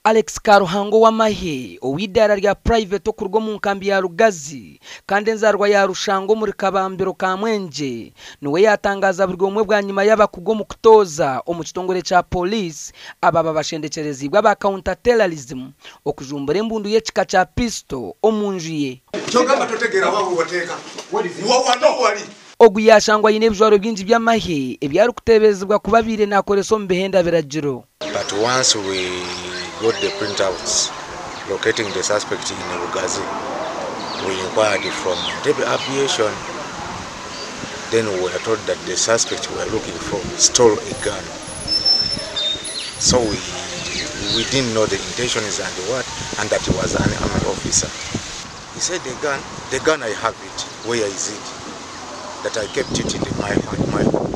Alex Karuhanga ow'amahe ow'eidaara rya Private okuruga omu nkambi ya Lugazi kandi enzaarwa ya Rushanga omuri Kabambiro Kamwengye niwe yatangaza buri omwe bwanyima y'abakugu omu kutooza omu kitongore kya Police ababa bashendekyereziibwe aba Counter Terrorism okujumbura embundu y'ekika kya Pistol omu nju ye. Kyogamba totegeera wawe wateeka wano wali. Ogu yaashangwa aine ebijwaro bingi by'amahe ebi arikuteeberezibwa kuba abaire naakoresa omu bihenda biragiro. But once we got the printouts locating the suspect in Lugazi, we inquired from Entebbe Aviation. Then we were told that the suspect we were looking for stole a gun. So we, we didn't know the intentions and what, and that he was an army officer. He said, the gun, the gun I have it. Where is it? That I kept it in my, my home.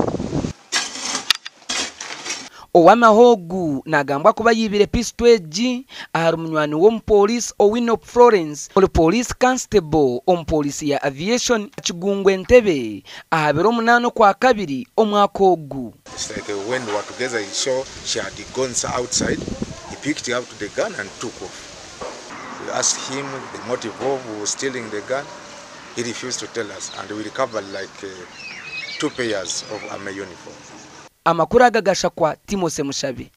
Ow'amahe ogu naagambwa kuba aibire pisito egi ahari munywani w'omupooriisi Owino Florence ori Pooriisi Constable omu pooriisi ya Aviation Kigungu Entebbe aha biro omunaana Okwakabiri omwaka ogu. It's like when we were together he saw she had gone outside, he picked out the gun and took off. We asked him the motive of stealing the gun, he refused to tell us and we recovered like two pairs of army uniform. Amakuru aga gashakwa Timothy Mushabe.